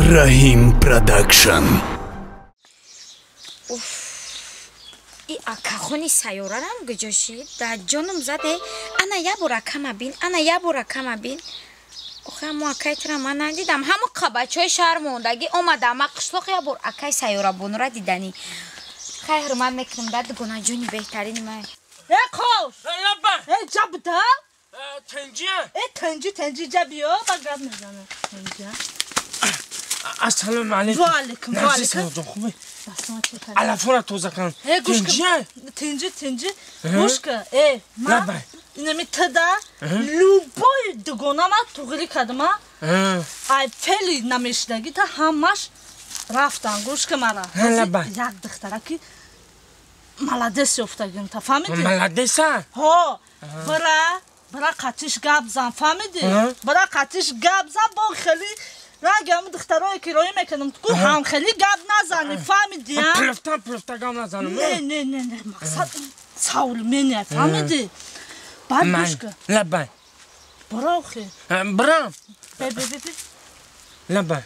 Раҳим Продакшн. Уф, и акахони сайёрарам гуҷошид, дар ҷоном заде. Ана як бор акама бин, ана як бор акама бин. Охе, ҳамо акай тира ман надидам. Ҳамо қабачҳои шаҳр мондагӣ омада ама қишлоқ як бор акай сайёрабонура диданӣ. Хай, ҳурмат мекунам да, дугонаҷони беҳтарини ман. Э, қош! Лаба! Э, ҷабда? Тинҷия? Э, тинҷи, тинҷи, ҷа биё, ба гап мезанам. Тинҷа. Ассалому алайкум. Ва алайкум, ва алайкум. Ҷон, хубе? Дастама чӣ кардӣ? Алафора тоза кун. Э, гӯш кун. Тинҷия? Тинҷи, тинҷи. Гӯш кун. Э, ман Лаба. инами тда любой дугонама туғрӣ кардама. Ай фели намешидагӣ та ҳамаш рафтан. Гӯш кун мара. Лаба. Як духтараки молодец ёфтагим та, фаҳмидӣ? Молодеца? Ҳо, бира, бира қатиш гап зан, фаҳмидӣ? Бира қатиш гап зан, бо хеле ранги ҳамн духтарое ки роӣ мекунам, ку ҳам хеле гап назанӣ, фаҳмидӣ? А? Плюфта, плюфта гап назанам. Не, не, не, не, мақсад савлменя, фаҳмидӣ? Баъд гӯш кун. Лаба. Бира охе. Бирам. Бе, бе, бе, бе. Лаба.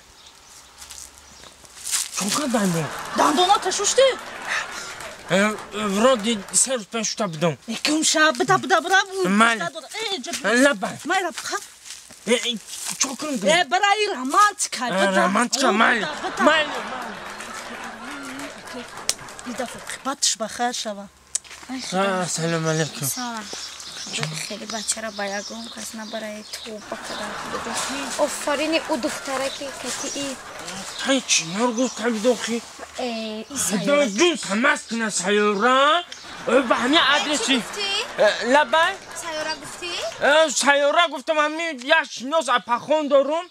Чон кардам бо? Дандоната шуштӣ? Вроде 3 рӯз пеш шута будам. Э, гум ша, бида, бида, бира. Майли. Э, Лаба. Майра, бха. Чо кунам? Э, бира, и романтика, бида. Романтика, майли. Бида. Майли. И дафъа қибатш ба хайр шава. Ассалому алайкум. Салом. Хеле бачара ба ягон кас набараи, توба кардам. Офарини ӯ духтараки кати и Тай чинор гуфт кабидохи. Э, и сайёра. Ҷун тамас куна сайёра. Ба ҳамин адреси. Гуфтӣ? Лаба. Сайёра гуфтӣ? Сайёра гуфтам, ҳамин як шинос апахон дорум.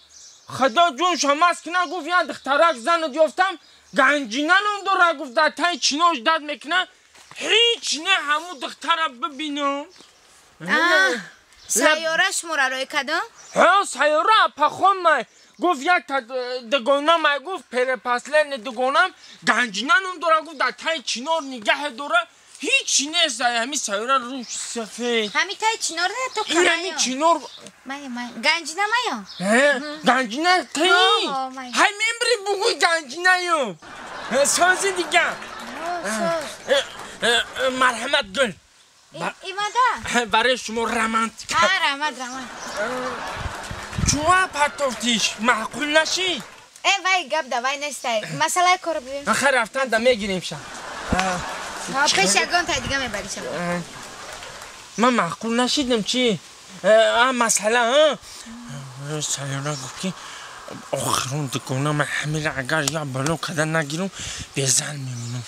Худо ҷун шамас куна, гуфт як духтарак занат ёфтам, Ганҷина ном дора, гуфт дар таи чинош дад мекуна. Ҳеҷ не, ҳамун духтара бибинам. Сайёра шуморо рӯй кардам? Ҳа, сайёра апахон май. Гуфт як та дугонам май, гуфт перепаслени дугонам Ганҷина ном дора, гуфт дар таи чинор нигаҳе дора. Ҳеҷ нест, ҳамин сайёра рӯш сафед. Ҳами таи чинор не то Ин ҳамин караё. Чинор. Мая, мая. Ганҷина мая? Ганҷина таи. Ҳо, май. Ҳай, мембри бугӯй Ганҷинаю. Сози дига. Соз. Марҳамат, гул. Имада? Барои шумо романтика. Ҳа, раҳмат, раҳмат. Чуа партофтиш? Маъқул нашид? Э, вай гап да вай нестай. Масъалаи корро бибин. Хайр, рафтан да мегирем ша. Ҳа, пеш ягон тай дига мебарӣ шава. Ман маъқул нашидам чи? А, масъала, сайёра гуфт ки охирон дугона ман ҳамира агар як бало када нагирам, безан мемонам.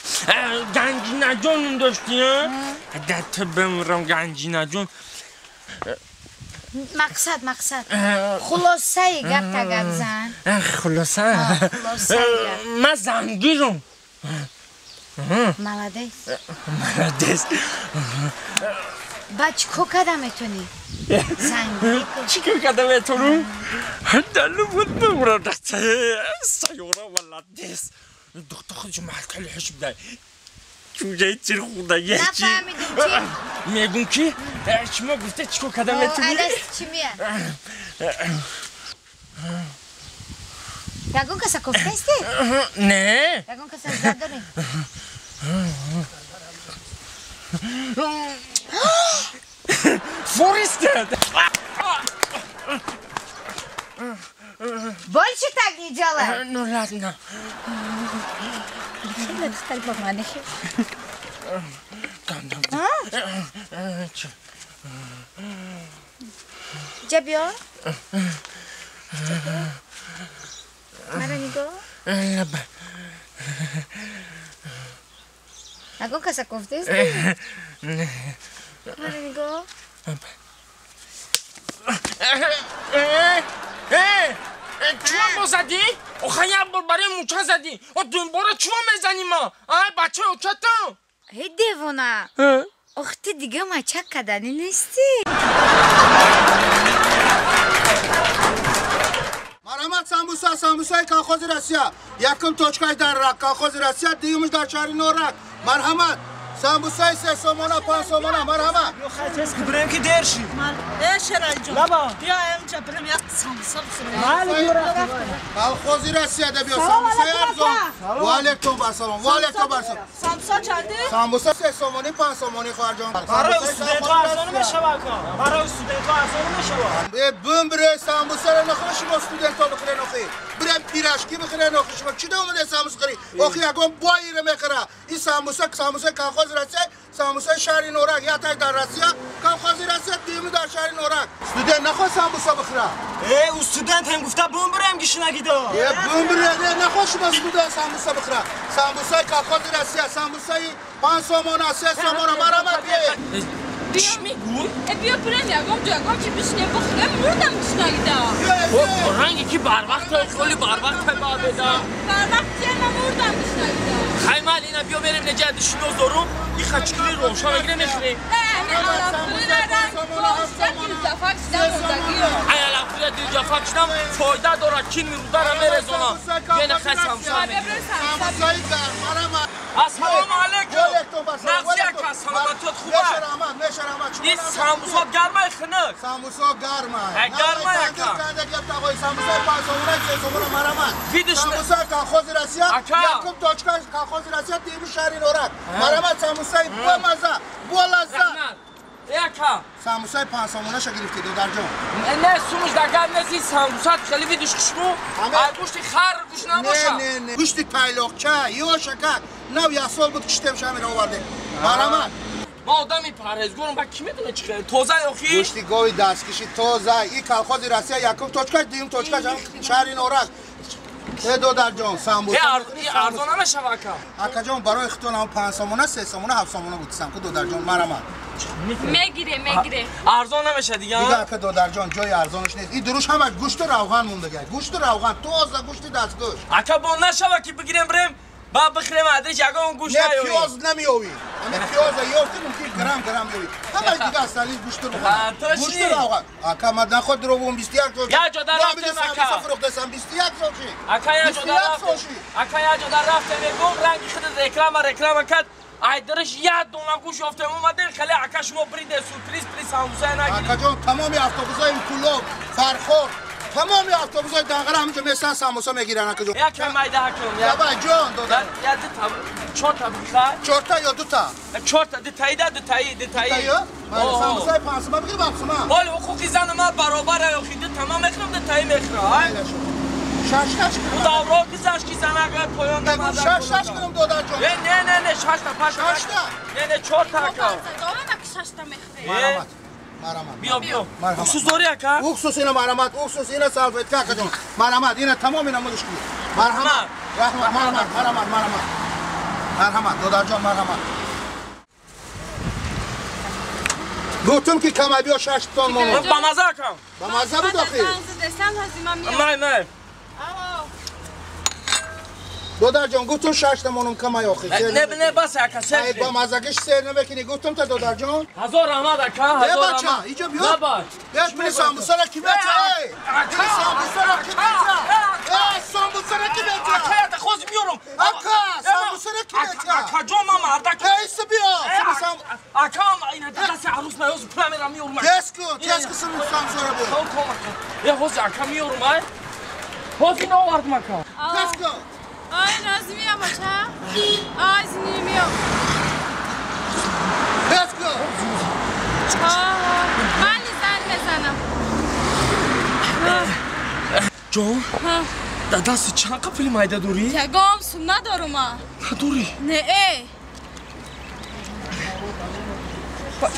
Ганҷинаҷонум дошти, дар ту бимирам, Ганҷинаҷон. Мақсад, мақсад. Хулосаи гап та гап зан. Хулоса? Хулосаи гап. Ман зангирам. Молодец. Молодец. Ба чӣ кор карда метонӣ? Зангирӣ ку. Чӣ кор карда метонам? Далу буд бимирам, сайёра молодец. Духтар худшо маҳкали ҳуш бидай. Чӯҷаи тир хӯрдагӣ. Нафаҳмидум, чӣ? Мегум ки шумо гуфта чӣ кор карда метонӣ? Адас чӣ мия? Ягон каса кофтаисти? Не. Ягон каса зад дорӣ? Фористед. Больше так не делай. Ну ладно. Хеле духтари ба ман хел. Чӣ? Ҷа биё. Мара нигоҳ. Лаба. Ягон каса кофтаисти? Мара нигоҳ. Чума бо задӣ? Охир як бор барои муча задӣ, о дунбора чума мезанӣ ма? Ай бачаи очато. Эй, девона. Ох, ти дига мачак каданӣ нестӣ. Марҳамат, самбуса, самбусаи колхози Россия. Якум точкаш дар Рак, колхози Россия, дуюмаш дар шаҳри Норак. Марҳамат, Самбусаи 3 сомона, 5 сомона, марҳамат. Ё хай тез ки бирем ки дер ши. Э Шералиҷон. Лаба. Биё инҷа бирем як самбуса бихӯрем. Майли биё рафтем. Колхози Россияда биё самбусаи арзон. Ва алейкум ассалом. Ва алейкум ассалом. Самбуса чанди? Самбуса 3 сомонӣ, 5 сомонӣ хоҳарҷон. Барои студентҳо арзон мешавад ка. Барои студентҳо арзон мешавад. Э бум бре самбусаро нахӯр шумо студентҳо бихӯрен охи. Бирем пирашки бихӯрен охи шумо чӣ омаде самбуса хӯрӣ? Охи ягон бойиро мехӯра. Ин самбуса самбусаи колхози Россия, самбусаи шаҳри Норак, як дар Россия, колхози Россия, дуюми дар шаҳри Норак. Студент нахоҳ самбуса бихӯра. Э, у студент ҳам гуфта бум бирем гишнагида. Э, бум бирем, нахоҳ шумо студент самбуса бихӯра. Самбусаи колхози Россия, самбусаи 5 сомона, 3 сомона, марҳамат биёед. Чӣ мегӯй? Э, биё бирем ягон ҷо, ягон чи бишинем бихӯрем, мурдам гишнагида. Ранги ки барвақт холи барвақт баъдеда. Барвақт ма мурдам гишнагида. Хай мал ина биё мерем неҷа дишино зорум, и хачкили ровша мегирем мехӯрем. Ай алафхӯри дилҷафак шидам, фоида дорад, кин мирудара мерезонам. Бена хай самбуса мегирем. Ассалому алейкум. Нағзи ака, саломатиёт хуба? Ин самбусот гармай хунук? Самбусо гармай. Гармай ака. Самбусаи 5 сомона, 3 сомона, марҳамат. Самбусаи колхози Россия, якум точка колхози Россия, дуюми шаҳри Норак. Марҳамат, самбусаи бомаза, болаззат. Ака. Самбусаи 5 сомонаша гирифтӣ, додарҷон. Не, сумуш дагар нест, ин самбусат хеле видиш хушбу. Ай гӯшти хар гӯш набоша. Не, не, не. Гӯшти тайлоқча, ёшака. Нав як сол буд киштем шамира овардем. Марҳамат. Ма одами парҳезгорам, ба ки медонад чӣ хеле? Тоза охи? Гӯшти гови дасткиши тоза. И колхози Россия якум точка, дуюм точка шаҳри Норак. Э додарҷон, самбуса. Арзон намешава ака. Акаҷон, барои худтон ҳам 5 сомона, 3 сомона, 7 сомона гуфтам ку додарҷон, марҳамат. Мегире, мегире. Арзон намеша дига? Дига ака додарҷон, ҷои арзонаш нест. Ин дуруш ҳамаш гӯшту равған мондага. Гӯшту равған, тоза гӯшти дастгӯшт. Ака бо нашава ки бигирем бирем, ба бихӯрем адриш ягон гӯшт наёвӣ. Не, пиёз намеёвӣ. Ҳама пиёза ёфтӣ, мумкин грамм грамм ёвӣ. Ҳамаш дига асталиш гӯшту равған. Гӯшту равған. Ака ман наход дурӯғ 21 сол. Я ҷода рафтем ака. Фурӯхтасам 21 сол ши. Ака я ҷода рафтем. Ака я ҷода рафтем мегӯм ранги худат реклама кард. Ай дараш як дона гӯш ёфтем омадем хеле ака шумо бриде сюрприз при самбуса нагиред. Акаҷон, тамоми автобусҳои Кулоб, Фархор, тамоми автобусҳои Данғара ҳаминҷо местан самбуса мегиранд акаҷон. Як кам майда ҳакам. Давай ҷон додар. Я ду та чор та бихай. Чор та ё ду та? Чор та, ду таи да ду таи, ду таи. Ду таи? Ман самбусаи 5 сомона бигир 7 сомона. Ҳол ҳуқуқи зани ман баробар аст, охи ду та ман мехӯрам, ду таи мехӯрам. Ай. Шаш-шаш кунам. Давро гузашт ки занага поён да. Шаш-шаш кунам додарҷон. Не, не, не, не, шаш та, паш та. Шаш та? Не, не, чор та ака. Дорам ки шаш та мехӯрем. Марҳамат. Марҳамат. Биё, биё. Уксус дорӣ ака? Уксус ина марҳамат, уксус ина салфетка акаҷон. Марҳамат, ина тамом ина мудиш кунед. Марҳамат. Раҳмат, марҳамат, марҳамат, марҳамат. Марҳамат, додарҷон, марҳамат. Гуфтум ки камай биё 6 тон моно. Ба маза акам. Ба маза буд охи. Май, май. Додарҷон, гуфтум 6 та монум камай охи. Не, не, бас ака, сер. Ай ба мазагиш сер намекунӣ, гуфтум та додарҷон. Ҳазор раҳмат ака, ҳазор раҳмат. Э бача, иҷо биё. Лаба. Беш пули самбусаро ки мета? Пули самбусаро ки мета? Э, самбусаро ки мета? Ака, я хоз миёрум. Ака, самбусаро ки мета? Ака ҷон, ман мардак. Эй, биё. Ака, ина дадаси арӯс наёз пула мерам миёрум. Тез кун, тез кун самбусаро бо. Ком ком ака. Э, ҳоз ака миёрум, ай. Ҳоз ина овардум ака. Тез кун. Ай, назмия бача. Ай, знимиё. Тез кун. Ман занг мезанам. Ҷон? Дадаси чанд қа пули майда дорӣ? Ягон сум надорум ма. Надорӣ? Не, э.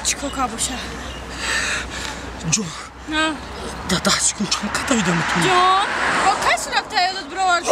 Чӣ кор боша? Ҷон. Дадаси кун чанд қа давида метавонӣ? Ҷон, бо кай сурақ таёдот бировардӣ?